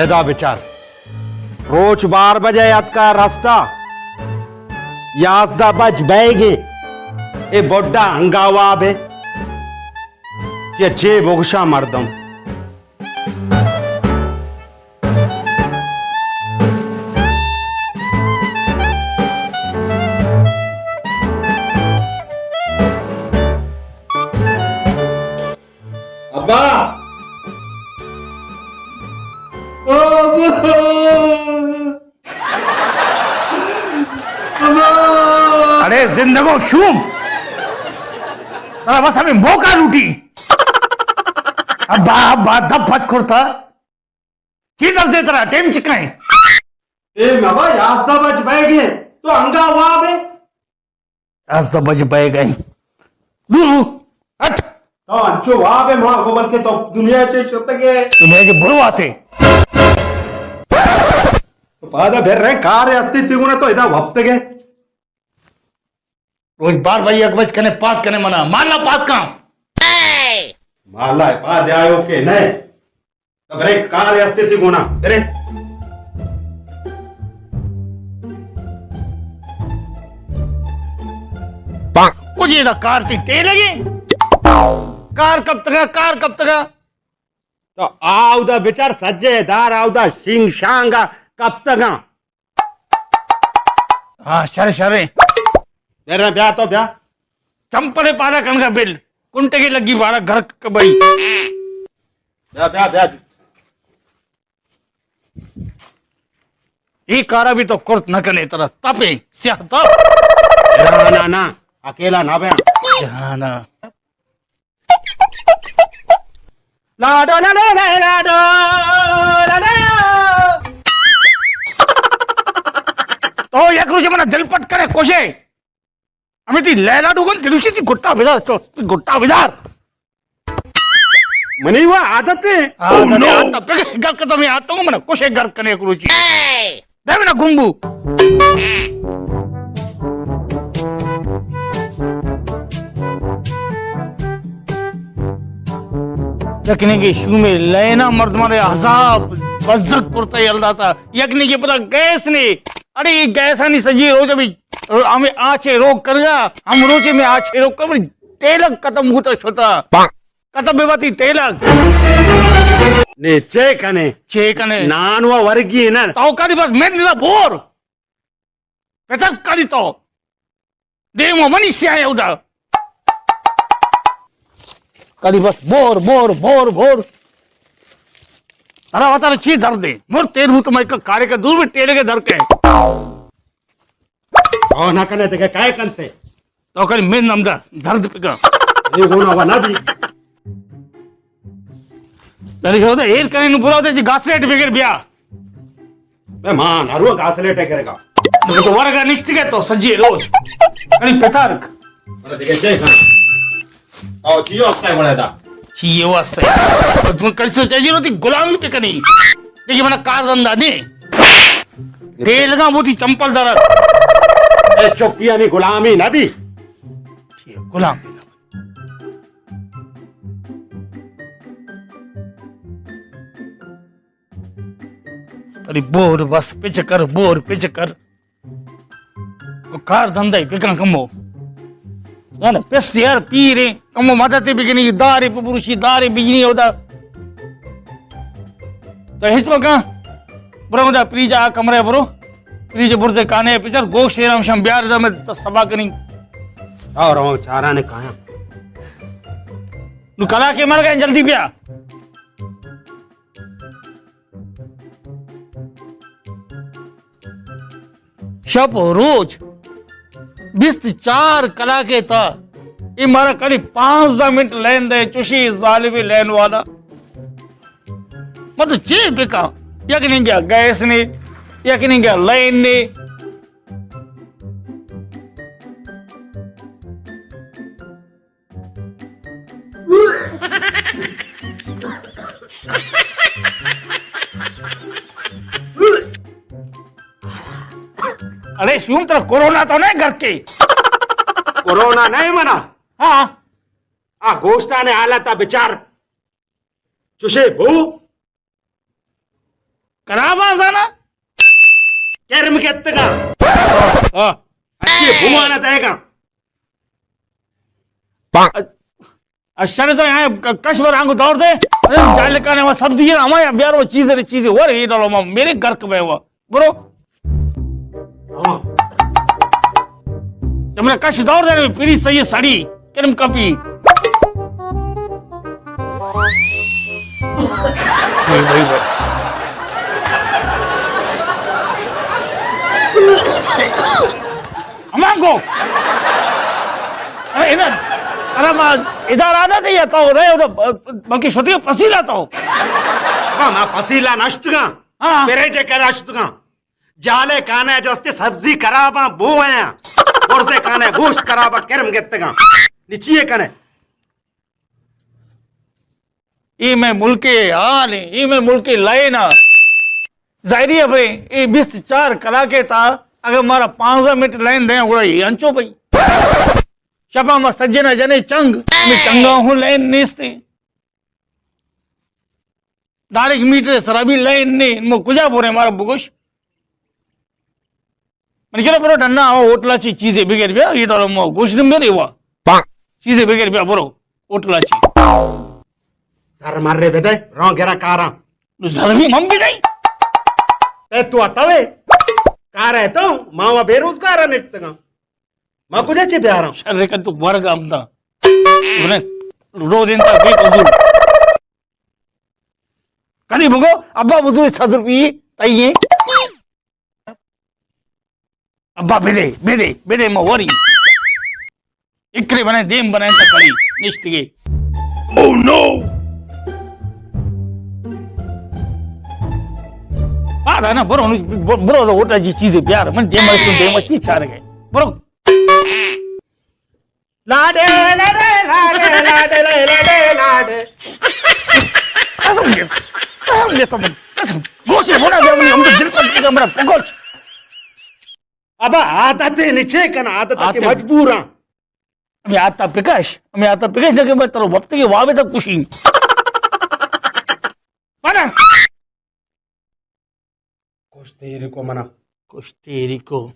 ادا بچار، روچ بار بجے اتکا رستا، یازدہ بج بیگے، اے بڈا انگا واب ہے کہ چے بگشا مردم۔ ابا! ابا! ابا! اڑے زندگو شوم! ترا بس ہمیں موقع لوٹی۔ ابا، ابا، دپ پچ کرتا۔ چی درد ہے ترا؟ ٹیم چکا ہے؟ ٹیم ابا یازدہ بج بئے گے، تو انگا واب ہے۔ یازدہ بج بئے گئے۔ دور ہو، ہٹ۔ تو انچو واب ہے ماں کو، بلکہ تو دنیا چے شتگے۔ دنیا چے برو آتے۔ تو پادا بھر رہے، کار ہستی تھی گونا تو ادا وپتگے۔ روچ بار بھائی یک بج کنے پاد کنے منا، مارلا پاد کن۔ مارلا پاد آیو کہ نہیں؟ تو برے کار ہستے تھی گونا، برے۔ کجے دا کار تھی ٹے لگے؟ کار کب تکا، کار کب تکا؟ تو آودا بچار سجے دار آودا شنگ شانگا کب تکا۔ ہاں، شر، شر۔ بیا، بیا تو بیا۔ چمپلے پادا کنگا بل۔ کنٹے کے لگی بارا گھر کبئی۔ بیا، بیا، بیا۔ اے کارا بھی تو کرت نہ کنے ترا۔ تپے، سیاہ تپ۔ نہ، نہ، نہ۔ اکیلا نہ بیا۔ جانا۔ لاڈو لاڈو لے لاڈو لاڈو۔ تو یک روچے منا دل پٹ کرے کوشے۔ ہمیں تی لیلا ڈوگن تلوشی تی گٹا بدار، تو تی گٹا بدار۔ منی وہ عادت ہے۔ عادت ہے، عادت پہ گھر ختم ہے، آتا ہوں منا کوشے گھر کنے یک روچی۔ دے منا گمبو۔ یکنگے شومے لینا مردمانے عذاب بزگ کرتا یلداتا۔ یکنگے پدا گیس نے۔ اڑے اے گیسانی سجی روچ ابھی ہمیں آچے روک کرگا۔ ہم روچے میں آچے روک کر ٹیلک ختم ہوتا شتا۔ کتب بہ وتی ٹیلر۔ نے چے کنے؟ چے کنے؟ نان و ورگی نا۔ تو کدی بس من ندا بور۔ پتر کدی تو۔ دیم و منی سیاہ اودا۔ کدی بس بور، بور، بور، بور۔ ترا وتر چی درد ہے؟ مر تیر بوت میں کارے کا دور میں ٹیلے کے در کے۔ او نہ کنے تے کئے کنتے؟ تو کنے من نمدا درد پکا۔ اے گونا وا نہ بی۔ تری شو تے ایر کنے نو برو تے جی گاسلیٹ بگر بیا۔ بے مان ہرو گاسلیٹ ہے کرے گا۔ تو ورگا نشت گئے تو سجی روز۔ کنے پتارک۔ بڑا دیگه چه کن؟ او چیو استا ہے بڑا دا۔ چیو استا ہے۔ تم کل سو چاہیے تی غلامی پہ کنی۔ دیکھیے منا کار دندا نہیں۔ تیل لگا وہ تھی چمپل دار۔ اے چوکیانی غلامی نہ بی۔ غلام۔ ارے بور بس پچ کر، بور پچ کر۔ کار دھندہ پکن کمو۔ یعنی پس یار پیرے، کمو مدد بکنی، دارے ببروشی، دارے بجنی ہوتا۔ تو ہچ مکن۔ برو دا پریج آ کمرے برو۔ پریج برزے کانے پچر گوشت ایرام شم بیار دا میں سبا کنی۔ اور ہم چارانے کایا۔ نو کلا کے مر گئے، جلدی بیا۔ شپ و روچ بیست چار کلاکے تا، اے مارا کلی پانزدہ منٹ لین دے، چوشی ظالمی لین والا۔ مطلب چے بکا؟ یک ننگیا گیس نے، یک ننگیا لین نے۔ ارے شوم، ترا کورونا تو نہیں گھر کے؟ کورونا نہیں منا۔ ہاں۔ آ گوشتانے حالت بچار۔ چوشے بو۔ کراباں زانا؟ کرم گتگاں۔ ہاں۔ اچھے بوانا دئیگاں۔ اشرے تو یہاں ک-، کش بر آنگو دور دے۔ ارے جال کانے وہ سبزی ہے، ہمارے بیار وہ چیزیں، چیزیں، وہ رہی ڈالو، ماں میرے گھر کے وہ۔ برو۔ جب میں کش دور دے، پیری صحیح سڑی، کرم کپی۔ وہی، وہی، وہی۔ ہمانگو۔ ارے ادھر، ارے ما ادھر آنا تھے یا تو رہے ادھر، بلکہ شدی پسیلا تو۔ ما، ما پسیلا نشتگاں۔ ہاں۔ میرے جے کر اشتگاں۔ جالے کانے جو استے سبزی کراباں بو آیاں۔ برزے کانے گوشت کراباں کرم گتگاں۔ نی چیے کنے؟ اے مئے ملک ءِ حال ایں، اے مئے ملک ءِ لائن ءَ۔ ظاہری ءَ بھئی، اے بیست چار کلاک ءِ تہا اگر مارا پانزدہ منٹ لائن دیں، گڑا اے انچو بھئی۔ شپا ما سجن ءَ جنے چنگ، ہمے چنگا ہوں لائن نیست ایں۔ ڈائریکٹ میٹر ءِ سرا بھی لائن نے، ما کجا بریں مارا بگوش۔ من کرا برو ڈنا، آ ہوٹل ءَ چی چیزے بگر بیا، اے ڈول ما گوش دم بیا ریوا۔ چیزے بگر بیا برو ہوٹل ءَ چی۔ سر مرے بدے، رون گرا کاراں۔ نو سر بھی من بدے۔ اے تو اتوے؟ کار ہے تو، ما وا بے روزگار نشتگاں۔ ما کجا چی بیاراں؟ شر کن تو ورگ امدا۔ رو دین تا بے فضول۔ کدی بگو، ابا بزرگ صد روپی تئیے۔ ابا بدے، بدے، بدے ما وری۔ اکرے بنائیں، دیم بنائیں تا کلی نشتگے۔ او نو! بعد ہے نا، برو، برو، برو، ہوٹل چی چیزے بیار، من دیم، دیم چی چار گئے۔ برو۔ لاڈے، لاڈے، لاڈے، لاڈے، لاڈے، لاڈے۔ قسم دے، قسم دے تو من، قسم۔ گوشے بونا دے، ہم تو دل کو دے، ہمارا پکوچ۔ ابا عادت ہے، نچے کن عادت ہے کہ عادت۔ مجبور ہاں۔ ہمیں آتا پکش، ہمیں آتا پکش، لیکن میں ترو وقت کے وابے تک کشی۔ پڑا۔ کشتے ریکو منا۔ کشتے ریکو۔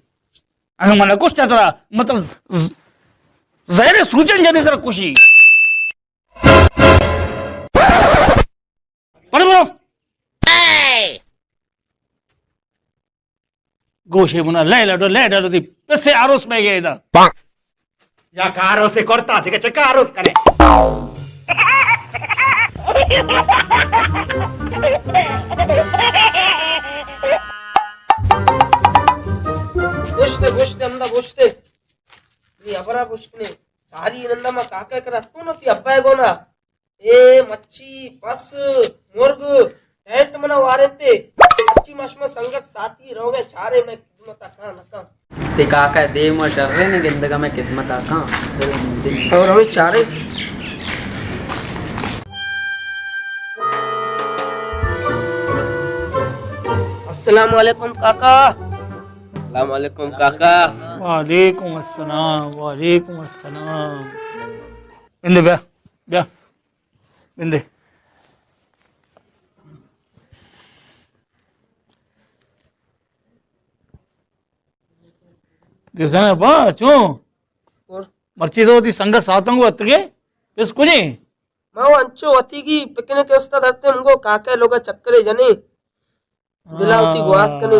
انا منا کشتا ترا، مطلب، ز-، زہر سوجن جنے سر کشی۔ پڑ برو۔ گوشے منا لے لڈو، لے ڈالو دی۔ پسے آروس میں گئے دا۔ یا کاروسے کرتا، دیکھے چکا آروس کرے۔ گوشتے، گوشتے، ہمدا گوشتے۔ نی ابرا گوشتنے۔ ساری نندا ما کاکا کرا تو نو تی ابا گونا۔ اے مچھی، پس، مرگ، ٹینٹ منا وارنتے۔ مچھی مشما سنگت ساتھی روگے چارے میں خدمت کاں نہ کاں۔ تے کاکا دیم و شرے نے گندگا میں خدمت کاں۔ اور ہمیں چارے۔ السلام علیکم کاکا۔ السلام علیکم کاکا۔ وعلیکم السلام، وعلیکم السلام۔ بندے بیا، بیا۔ بندے۔ دیسان با چون؟ اور؟ مرچی تو تی سنگت ساتوں کو اتگے؟ بس کجے؟ ما وہ انچو وتی کی پکنک استاد درتے ہم گو کاکے لوگا چکرے جنے۔ دلا وتی گوات کنے۔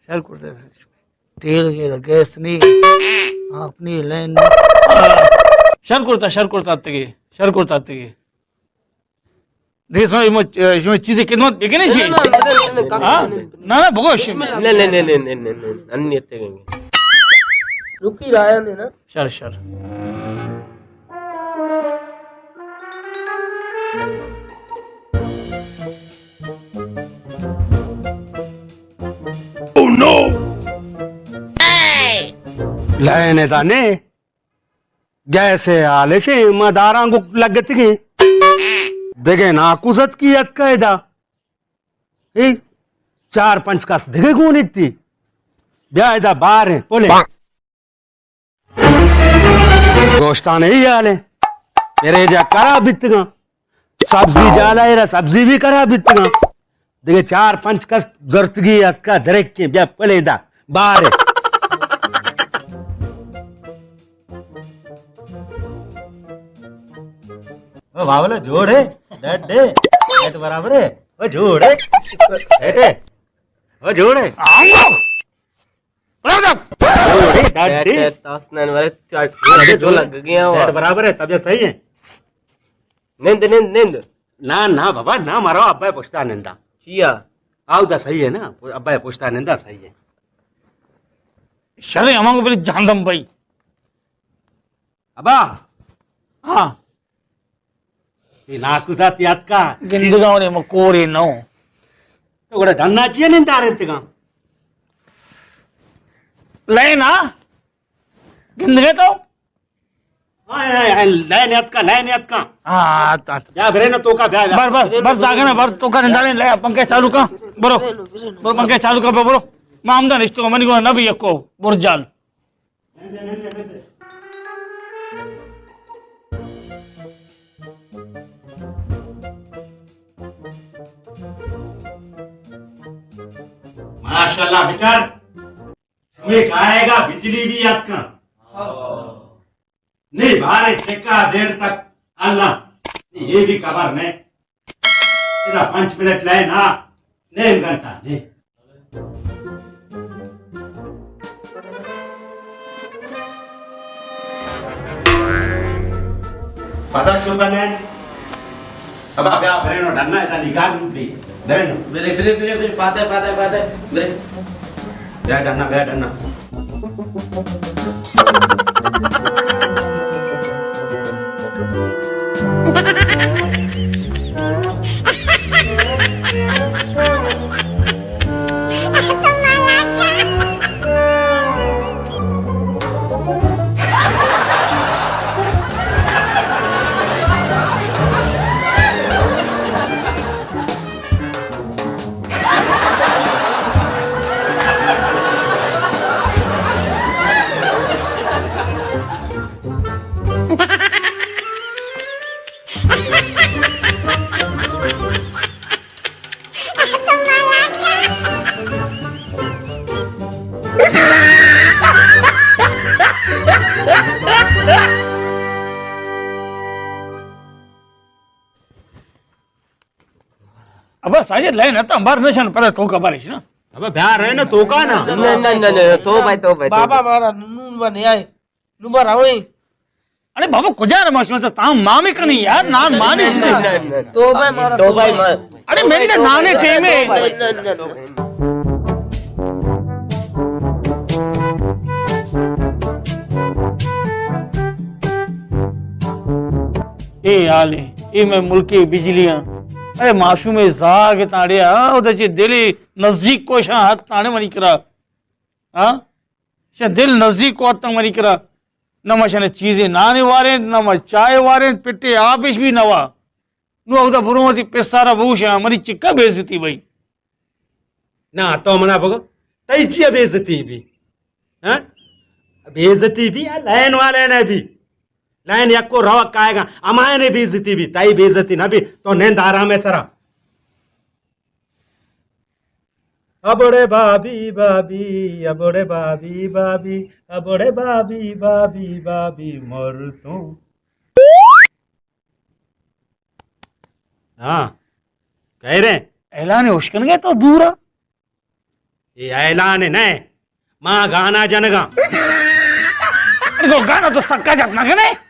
شر کرتا۔ تیل کے گیس نہیں۔ اپنی لین نہیں۔ شر کرتا، شر کرتا اتگے، شر کرتا اتگے۔ دیکھ سو، شما چیزیں خدمت بکنے چی؟ نہ، نہ، نہ، نہ، نہ، بگوش۔ نہ، نہ، نہ، نہ، نہ، نہ، نہ، نہ، نہ، نہ، نہ، نہ۔ رکی رایا نے نا۔ شر، شر۔ Oh no! لائن دانے، گیس آلشے، ما داراں گو لگتگیں۔ دگہ ناکوزت کی اتکا ادا۔ اے چار پنچ کس دگہ گون اتی۔ بیا ادا باریں، پلیں۔ گوشتان ای حال ہے۔ میرے جا کرا بیتگاں۔ سبزی جالا ایرا سبزی بھی کرا بیتگاں۔ دگہ چار پنچ کس زرتگی اتکا درکیں، بیا پلے دا، بارے۔ او باولا جوڑ ہے، ڈڈ ہے، ڈڈ برابر ہے، او جوڑ ہے، بیٹے، او جوڑ ہے۔ جوڑ ہے، ڈڈ ہے۔ بیٹے، تاس نن ورے، چاٹ، ڈڈ جو جوڑ ہے۔ لگ گیا ہوا۔ ڈڈ برابر ہے، طبیعت صحیح ہے۔ نند، نند، نند۔ نا، نا بابا، نا مرو، ابا پشتا نندا۔ چیا؟ آو دا صحیح ہے نا، ابا پشتا نندا صحیح ہے۔ شرے ہمانگو بلے جہندم بھائی۔ ابا۔ ہاں۔ اے ناکوزات یاد کا۔ گندگا ہونے مکورے نو۔ تو گڑا ڈنا چیئے نندارے تگا۔ لے نا۔ گندگے تو؟ ہاں، ہاں، ہاں، لائن اتکا، لائن اتکا۔ ہاں، آتا، آتا۔ بیا، برے نا توکا، بیا، بیا۔ بر، بر، بر، زاگنا، بر، توکا نندارے، لے، پنکھے چالو کا، برو۔ برو، پنکھے چالو کا، برو۔ ما ہمدا نشتو، منی گو نبی یکو، برجال۔ ماشاءاللہ، بچار۔ شمے کائے گا بجلی بھی اتکا۔ نہیں، بارے ٹکا دیر تک اللہ، یہ بھی خبر نہیں۔ ادا پنچ منٹ لائن ہا، نیم گھنٹہ، نیم۔ پدا شو بنائیں۔ ابا بیا برینو ڈنا، ادا نگاہ بھی۔ برینو۔ برے، برے، برے، برے، پاتے، پاتے، پاتے، برے۔ بیا ڈنا، بیا ڈنا۔ ابا ساجد لائن اتاں بار نشان پر توکا بارش نا۔ ابا بیا رہے نا توکا نا۔ نہ، نہ، نہ، نہ، تو بھائی، تو بھائی، تو بابا بھائی۔ مارا نون بنے آئے۔ نو بار آویں۔ ارے بابا، کجا رہا ماشما سے تام مامی کنی یار، نان مانی نہ، نہ، نہ، نہ۔ تو بھائی مارا، تو بھائی مار۔ ارے میں نے نانے ٹیم ہے۔ نہ، نہ، نہ، نہ۔ اے حال ہے، اے میں ملکی بجلیاں۔ ارے معصوم زاگ تاڑیا، او تے دلی نزدیک کوشاں ہاتھ تانے منی کرا۔ ہاں؟ شہ دل نزیک کو اتنگ منی کرا۔ نہ ما شنے چیزے نانے وارینت، نہ ما چائے وارینت، پٹے آپش بھی نوا۔ نو اودا برو وتی پسارا بوشاں، منی چکا بے عزتی بھائی۔ نہ، تو منا بگو، تئی چیا بے عزتی بھی؟ ہاں؟ بے عزتی بھی، آ لائن والے نے بھی۔ لائن یکو روک آئے گا، امائے نے بے عزتی بھی، تئی بے عزتی نہ بھی، تو نیند آرام ہے سرا۔ ابڑے بابی بابی، ابڑے بابی بابی، ابڑے بابی بابی بابی مرتوں۔ ہاں، کہہ رہے ہیں۔ اعلان اشکن گئے تو دورا۔ یہ اعلان ہے نہیں، ماں گانا جنگا۔ ارے تو گانا تو سکا جت نہ کنے۔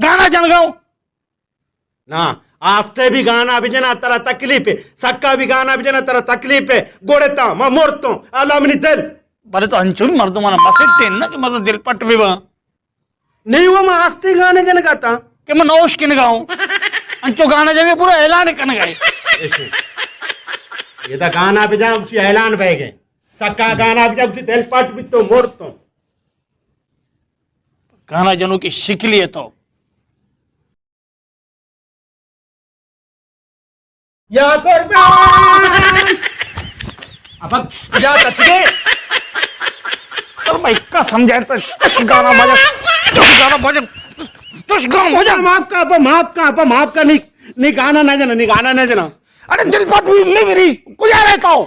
گانا جنگا ہوں۔ نا، آستے بھی گانا بجنا ترا تکلیف ہے، سکا بھی گانا بجنا ترا تکلیف ہے، گوڑتا، ما مرتوں، اللہ منی دل۔ بلے تو انچو بھی مردمانا مسٹین نا کہ مردم دل پٹ بی با۔ نہیں، وہ ما آستے گانے جنگا تا۔ کہ من نوش کنگا ہوں۔ انچو گانا جنگے پورا اعلان کنگا ہے۔ ایسے۔ یہ دا گانا بجا اسی اعلان بہ گئے۔ سکا گانا بجا اسی دل پٹ بی تو مرتوں۔ گانا جنو کی شکلی ہے تو۔ یا قربان۔ ابا، کجا تچگے؟ اور میں کا سمجھا تو تش گانا بجا، تش گانا بجا، تش گانا بجا۔ معاف کا، ابا، معاف کا، ابا، معاف کا، نہیں، نہیں گانا نہ جنا، نہیں گانا نہ جنا۔ ارے دلپت بھی نہیں میری، کجا رہتا ہو؟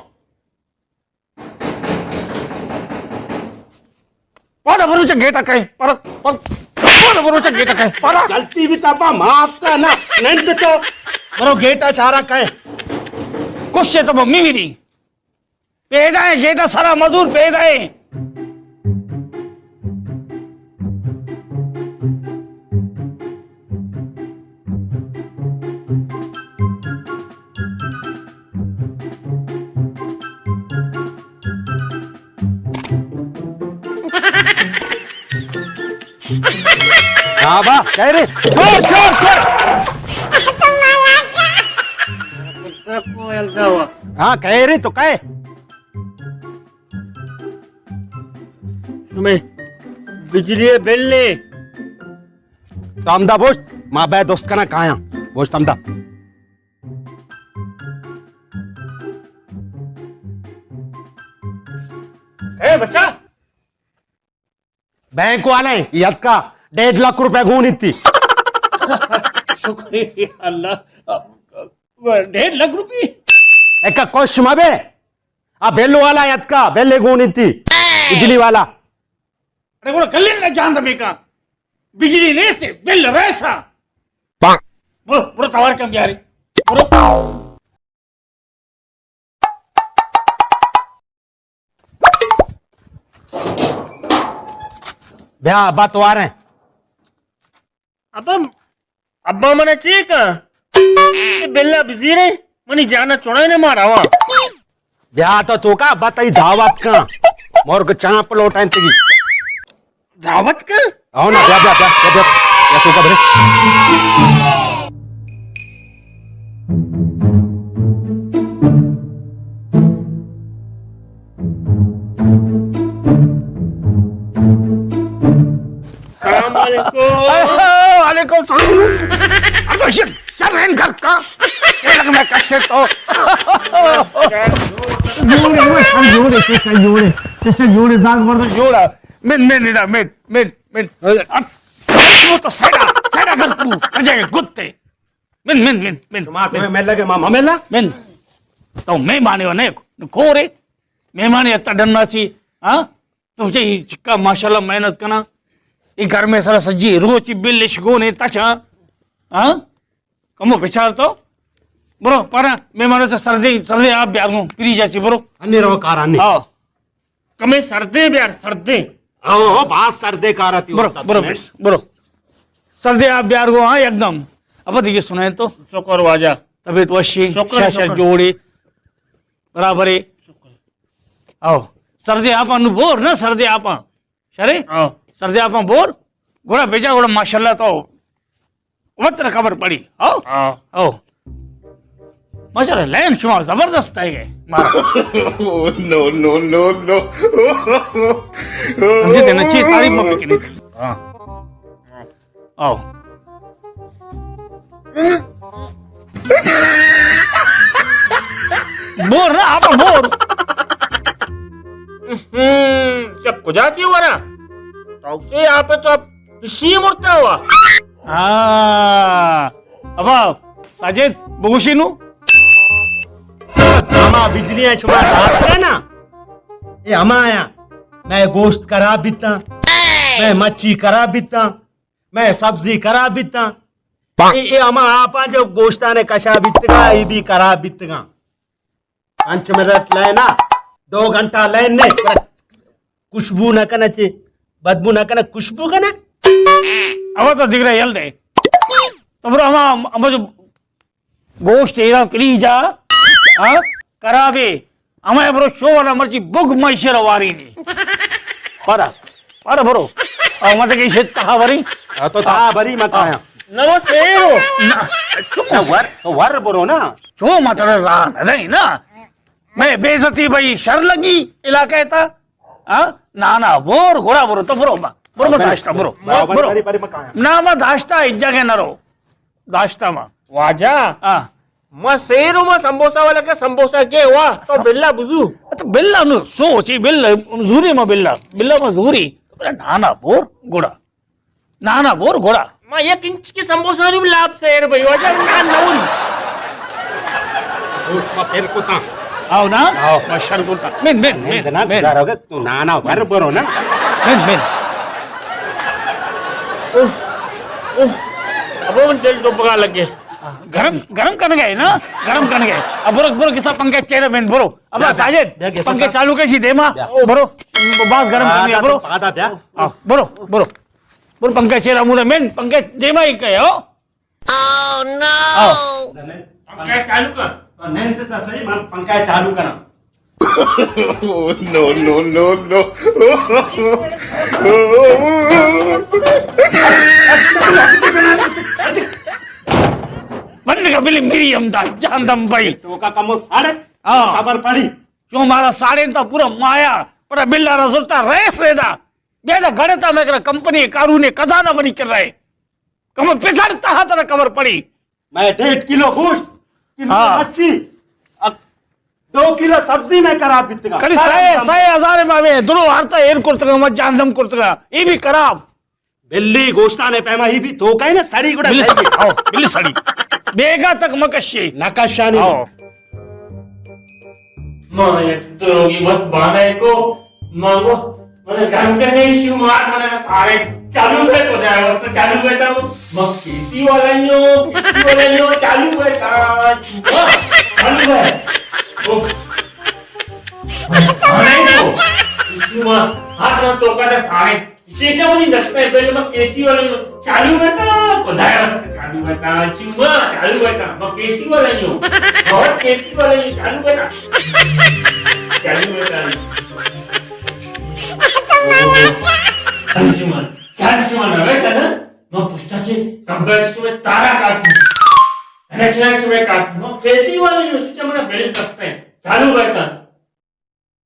پادا بروچا گیٹا کئے، پر، پر، پادا بروچا گیٹا کئے، پادا۔ غلطی بھی تبا معاف کا نا، نند تو برو گیٹا چارا کئے۔ کشے تو ممی میری۔ پیدا ہے، گیٹا سرا مزور پیدا ہے۔ ہاں با، کئے رے؟ چھوڑ، چھوڑ، چھوڑ۔ ہاں، کئے رے تو کئے؟ شمے بجلی بل نے۔ تو ہمدا بوشت، ما بے دوست کنا کایاں۔ بوشت ہمدا۔ اے بچا! بینک والا ہے، یہ اتکا ڈیڑھ لاکھ روپے گون اتی۔ شکریہ اللہ۔ ڈیڑھ لاکھ روپی؟ ایک کش مبے۔ آ بل والا اتکا، بل گون اتی۔ بجلی والا۔ اڑے گڑا گلے نہ جان دے کا۔ بجلی نیست، بل ریسا۔ برو، برو توار کم بیاری۔ برو۔ بیا، ابا توار ہیں۔ ابا، ابا من چی کا؟ اے بلا بزیرے، منی جانا چڑائے نے مارا وا۔ بیا تو تو کا ابا تئی دعوت کا۔ مرگ چانپ لوٹائیں تگی۔ دعوت کا؟ آؤ نا، بیا، بیا، بیا، بیا، بیا، بیا، تو کا بھرے۔ السلام علیکم۔ وعلیکم السلام۔ اب تو شر، شر ہیں گھر کا۔ یہ لگ میں کشتے تو۔ جوڑے، جوڑے، جوڑے، جوڑے، جوڑے، داغ برداشت۔ جوڑا۔ من، من، من، من، من۔ اب وہ تو سیدا، سیدا گھر کو، اجے گتے۔ من، من، من، من، شما من۔ کوئی میلا کے ماما میلا؟ من۔ تو مہمانے ہو نے، کورے؟ مہمانے اتنا ڈننا چی، ہاں؟ تو چی چکا ماشاءاللہ محنت کنا۔ یہ گھر میں سارا سجی روچ بل شگونے تچا۔ ہاں؟ کمو بچار تو۔ برو، پارا، مہمانوں سے سردی، سردی آپ بیار گوں، پری جا چی، برو۔ انی رو کار انی۔ آؤ۔ کمے سردے بیار، سردے۔ او، او، باز سردے کارا تی برو، استاد برو، نے۔ برو۔ سردے آپ بیار گو، ہاں، یکدم۔ اب دیگه سنائیں تو۔ شکر واجہ۔ طبیعت وشی، شکر، شاشا شکر۔ جوڑی، برابر ہے۔ شکر۔ آؤ۔ سردے آپ انو بور نا، سردے آپ۔ شرے؟ ہاں۔ سردے آپ بور۔ گوڑا بیجا، گوڑا ماشاءاللہ تو وت خبر پڑی۔ ہاؤ؟ ہاں۔ ہاؤ۔ ماشاءاللہ، لین شما زبردست ہے گئے۔ مارا۔ نو، نو، نو، نو۔ سمجھتے نا، چی تعریف مت کنی۔ ہاں۔ آؤ۔ بور نا، آپ بور۔ ہم، چپ کجا چی ورا؟ تو سے آپ تو آپ پشی مرتا ہوا۔ ہاں۔ ابا، ساجد، بگوشی نو۔ ہما بجلی ہیں شما دات ہے نا؟ اے ہما آیا۔ میں گوشت خراب بیتا۔ میں مچھی خراب بیتا۔ میں سبزی خراب بیتا۔ اے، اے ہما آپاں جو گوشتانے کشا بیتگا، اے بھی خراب بیتگا۔ پنچ منٹ لائنا، دو گھنٹہ لائن نے، پر خوشبو نہ کنا چے، بدبو نہ کنا، خوشبو کنا۔ اب تو دگرا یل دے۔ تو برو ہما، ہما جو گوشت ایرا کلیجا، ہاں، خرابے۔ ہمے برو شو والا مرچی بگ مشر واری دی۔ پارا، پارا برو۔ او مت کہ شت تہا وری۔ ہاں، تو تہا وری مت آیا۔ نو سیرو۔ نہ، تو ور، تو ور برو نا۔ چو مت را نہ دے نا۔ میں بے عزتی بھائی شر لگی علاقہ تا۔ ہاں؟ نا، نا، بور، گڑا برو، تو برو، برو، برو، داشتا، برو، برو، برو۔ نا، ما داشتا، ایک جگہ نہ رو۔ داشتا ما۔ واجہ۔ ہاں۔ ما سیرو ما سمبوسا والا کا سمبوسا کے ہوا، تو بلا بزو۔ تو بلا نو سوچی، بلا زوری ما بلا، بلا ما زوری۔ نا، نا، بور، گڑا۔ نانا بور گڑا۔ ما یک انچ کے سمبوسہ نی لاپ سیر بھائی، واجہ نان نہ ہوئی۔ دوست ما پھر کتا۔ آؤ نا؟ آؤ۔ ما شر کتا۔ من، من، من، من۔ دنا من۔ گزارو گے، تو نانا ور برو نا۔ من، من۔ اوہ، اوہ۔ ابو من تیل ٹوپگا لگے۔ گرم، گرم کنگے نا؟ گرم کنگے۔ اب برو، برو کسا پنکھے چیرے من برو۔ ابا بیا، بیا، ساجد، بیا، گیس پنکھے سا۔ چالو کشی دیما۔ بیا۔ برو، باز گرم آ، کنگے، دا برو۔ تو پادا بیا۔ آ، برو، برو۔ برو پنکھے چیرا مورے من، پنکھے دیما ہی کہے ہو۔ آؤ۔ پنکھے چالو کر۔ نند تا صحیح، من پنکھے چالو کرا۔ نو، نو، نو، نو۔ بند کر بلی میری ہمدا جان دم بھائی۔ تو کا کمو ساڑے؟ ہاں۔ خبر پڑی؟ جو ہمارا ساڑے تا پورا مایا، پر بلا رزلتا رئیس ریدا۔ بیٹا گھڑے تا میں کرا کمپنی قانون قضا نہ بنی کر رہے۔ کم پسڑ تہا ترا خبر پڑی۔ میں ڈیڑھ کلو گوشت، کلو ہاں۔ لسی، اک-، دو کلو سبزی میں خراب بیتگا۔ کلی سارا سئے، کم۔ سئے ہزار ما میں درو ہارتا ایر کرتگا، ما جہنم کرتگا۔ یہ بھی خراب۔ بلی گوشتانے پیما ہی بھی تو کہے نا سڑی گڑا بلی سڑی۔ سڑی۔ آؤ، بلی سڑی۔ بیگا تک مکشی۔ نکشانی۔ آؤ۔ ما یک دروگی بس بانہ کو، ما گو، من گھنٹہ نہیں شمار، من سارے چالو کر کو جائے، بس چالو بیٹا، ما کیسی والا ہی ہوں، کیسی والا ہی ہوں، چالو بیٹا، شما، چالو بیٹا۔ اوف۔ ما نہیں کو، شما، ہاتھ میں تو کا سارے سیٹا منی دست پہ پہلے میں کیسی والا ہوں۔ چالو بیٹا، خدایا، چالو بیٹا، شما، چالو بیٹا، میں کیسی والا ہوں۔ بہت کیسی والا ہوں، چالو بیٹا۔ چالو بیٹا۔ چالو شما، چالو شما نہ بیٹا نا، میں پشتا چے کمبر شما تارا کاٹی۔ انا چنا شما کاٹی، میں کیسی والا ہوں، سیٹا منی بیلنس دست پہ۔ چالو بیٹا۔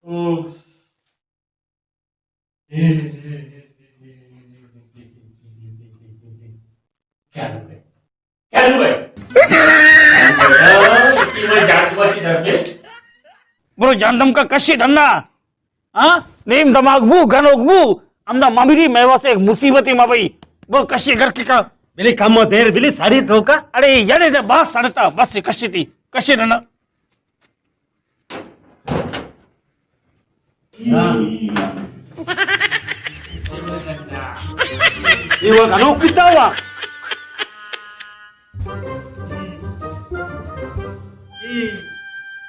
اوہ۔ چالو بھائی۔ چالو بھائی۔ برو جہندم کا کشی ڈھنڈا۔ ہاں؟ نیم دماغ بو، گنوک بو۔ ہمدا ممیری میں واسطے ایک مصیبت ہی ما بھائی۔ برو کشی گھر کی کا۔ بلی کم و دیر بلی ساڑی تو کا۔ اڑے یڑے دے باس سڑتا، بس کشی تھی۔ کشی ڈھنڈا۔ ہاں۔ یہ وہ گنوک پیتا ہوا۔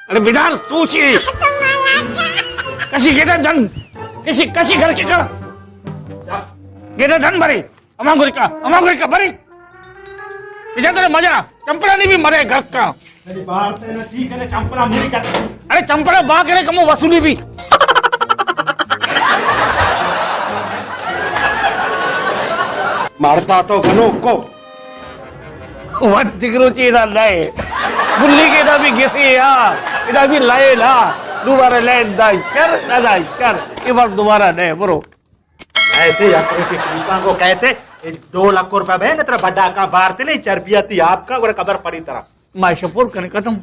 ارے بیدار سوچی۔ کسی گیٹا ڈن، کسی، کسی گھر کے کا۔ گیٹا ڈن بھرے۔ اما گوری کا، اما گوری کا، بری۔ بجا ترے مجا، چمپڑا نہیں بھی مرے گھر کا۔ ارے باہر تے نہ ٹھیک ہے، چمپڑا میری کا۔ ارے چمپڑا با کرے کمو وصولی بھی۔ مارتا تو گنوک کو۔ وقت دگرو چی دا لائے۔ بلی کے دا بھی گسی یا، دا بھی لائے لا۔ دوبارہ لائے دائی کر، نہ دائی کر۔ یہ بار دوبارہ نہیں، برو۔ کہتے یک روچے پولیساں کو کہتے، اے دو لکھ روپے بے نہ ترا بڈا کا بارتے نہیں، چربیاتی آپ کا، گڑا خبر پڑی ترا۔ مائے شپور کنے ختم۔